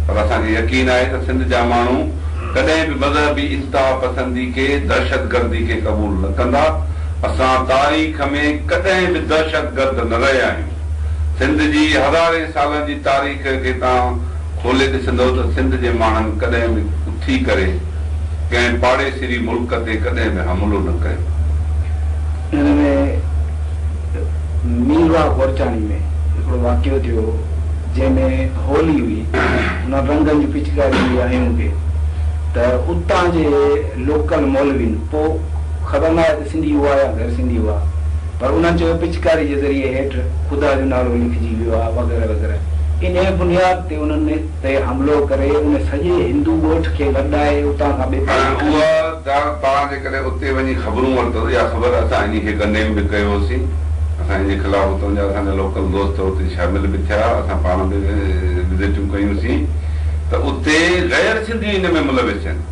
پر اسان کي يقين آهي ته سنڌ جا ماڻهو ڪڏهن به مذهبي انتها پسندي کي، دهشتگردي کي قبول نه ڪندا. اسان تاريخ ۾ ڪڏهن به دهشتگرد نه رهيا آهيون. سنڌ جي هزارين سالن جي تاريخ کي توهان کولي ڏسندؤ ته سنڌ جي ماڻهن ڪڏهن به اٿي ڪري ڪنهن پاڙيسري ملڪ تي ڪڏهن به حملو نه ڪيو. ان ۾ ميرواهه گورچاڻي ۾ هڪڙو واقعو ٿيو هو جنهن ۾ هولي هئي انهن رنگن جون پچڪاريون به هنيون پي ته اتان جي لوڪل مولوين پوء خبر ناهي ته سنڌي هئا يا غير سنڌي هئا پر انهن چيو پچڪاري جي ذريعي هيٺ خدا جو نالو لکجي ويو آهي وغيره وغيره انهيء بنياد تي انهن تي حملو ڪري ان سڄي هندو ڳوٺ کي لڏائي اتان کان ٻئي پاسي کڻي. اها ڳالهه توهان جيڪڏهن اتي وڃي خبرون ورتو اها خبر اسان انهي کي ڪنڊيم به ڪيو هوسين اسان ان جي خلاف اتان جا اسان جا لوڪل دوست اتي شامل به ٿيا اسان پاڻ به وزٽون ڪيون سين ته اتي غير سنڌي ان ۾ ملوث آهن.